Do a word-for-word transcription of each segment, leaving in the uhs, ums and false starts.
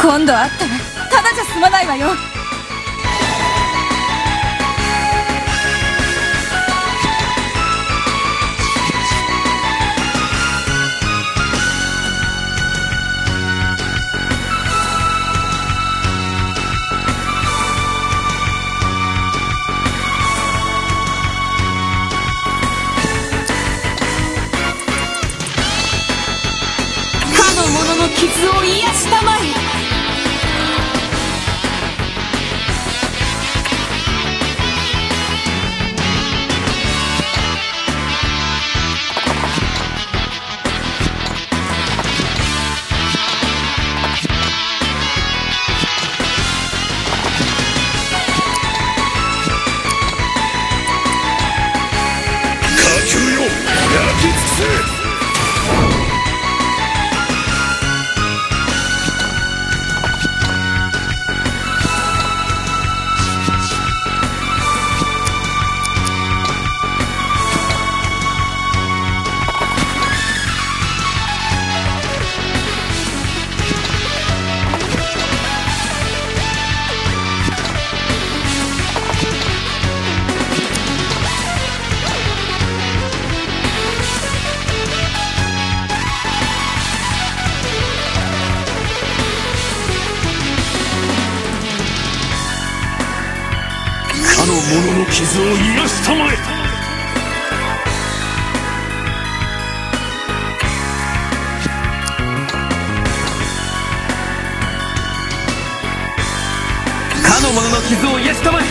今度会ったら、ただじゃ済まないわよ。かの者の傷を癒したまえ。火球よ、焼き尽くせ！かの者の傷を癒したまえ。かの者の傷を癒したまえ。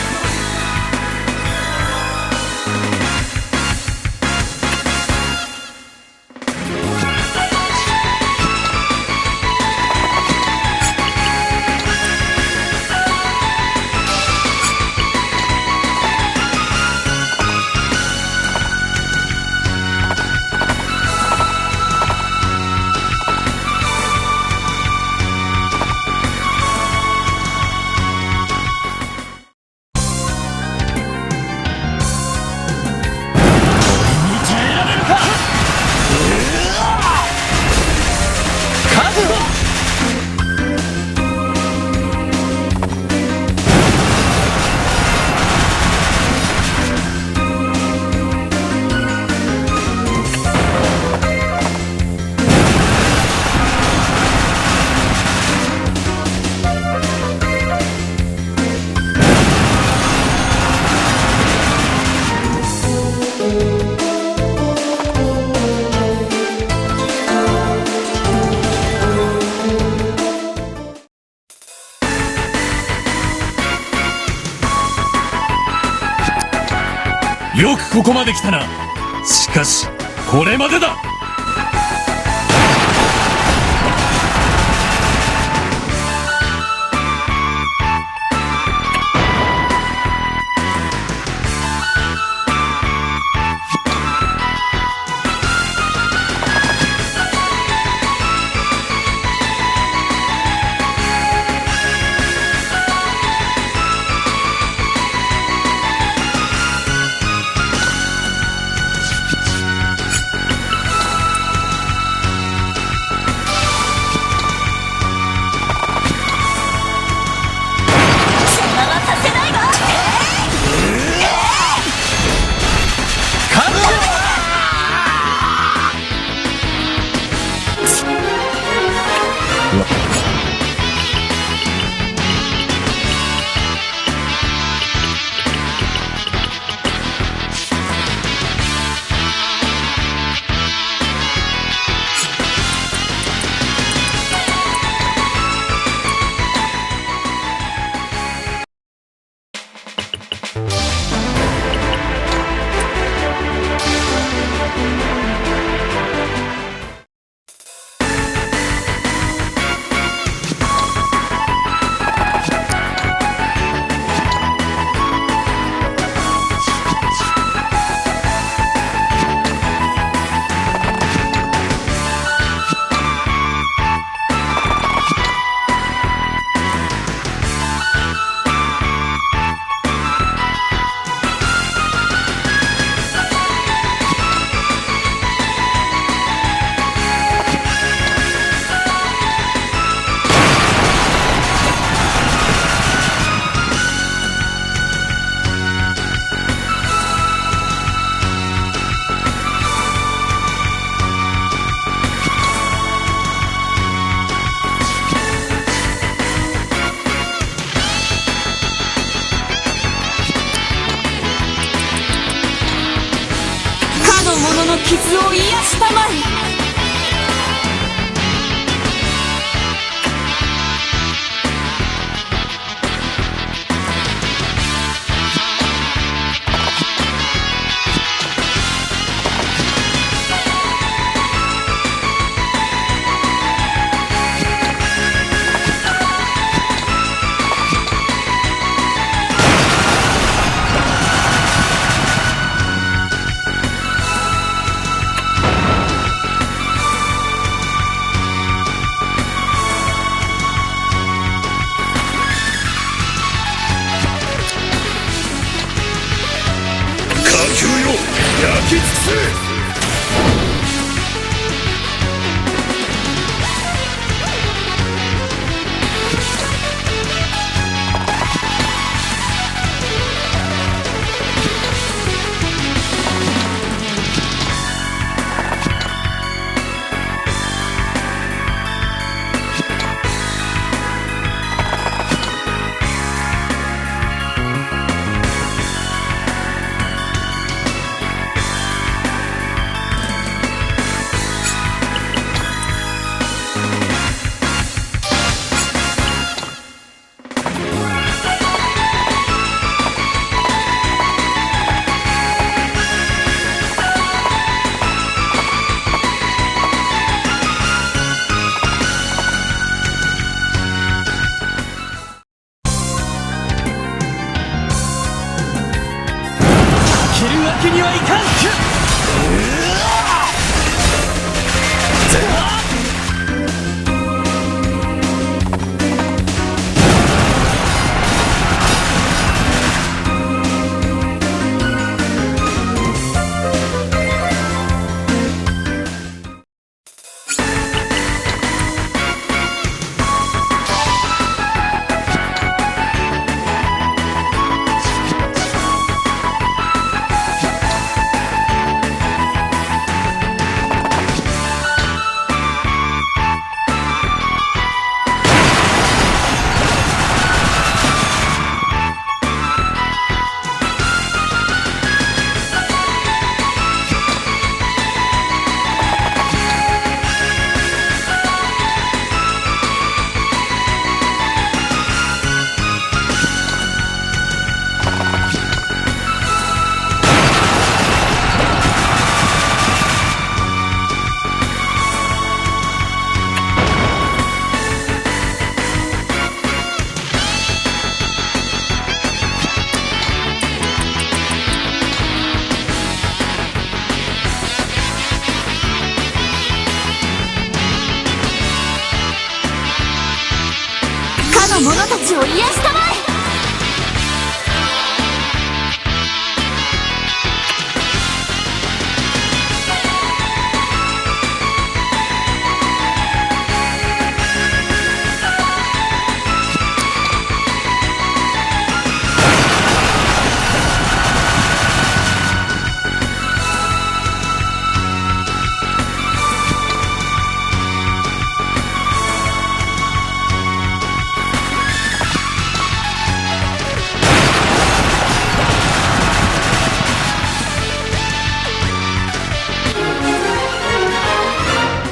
よくここまで来たな。しかし、これまでだ。傷を癒したまえ。火球よ、焼き尽くせ！負けるわけにはいかん！かの者たちを癒したまえ。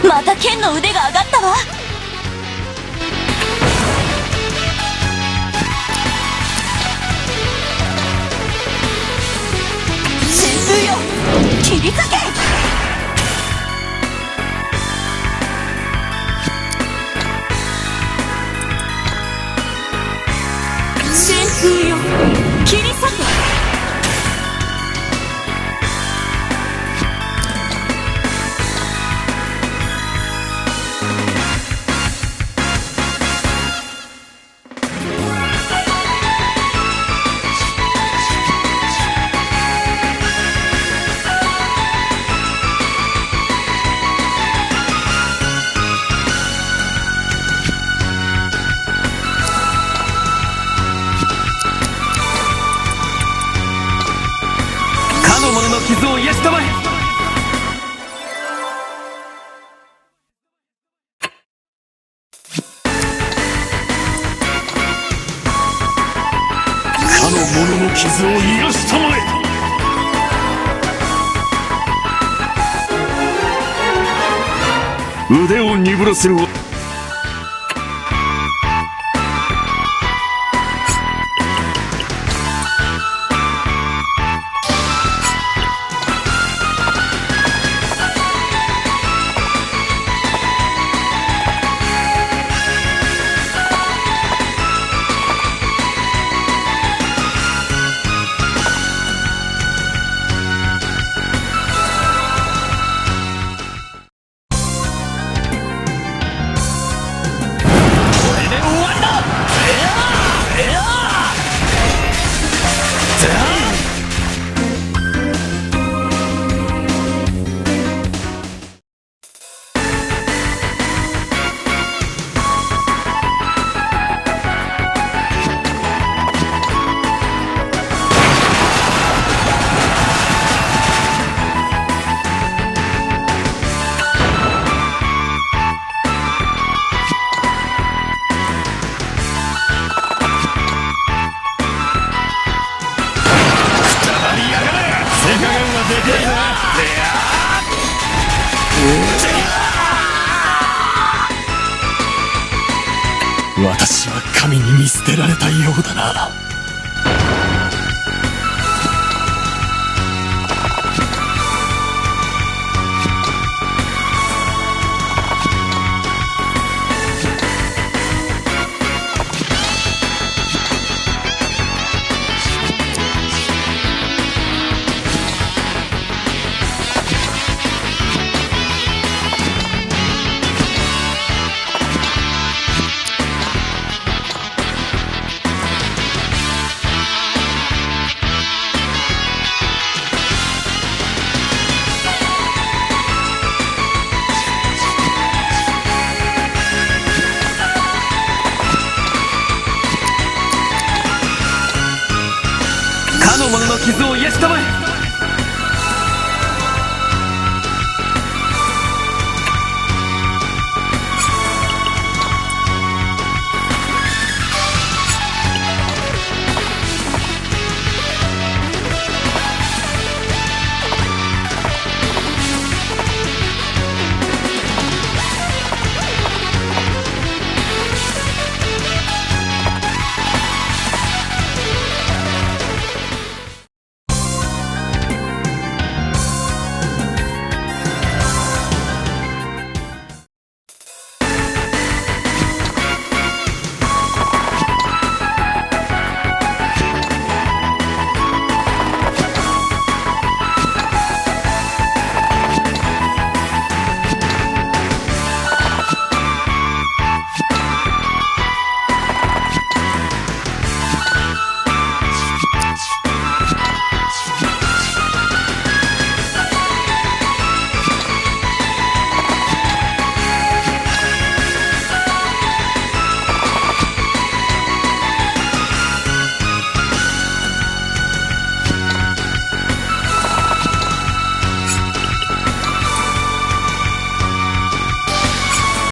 またケンの腕が上がったわ。旋風よ、切り裂け！旋風よ、切り裂け！かの者の傷を癒したまえ。かの者の傷を癒したまえ。腕を鈍らせるわ。 私は神に見捨てられたようだな。 かの者の傷を癒したまえ。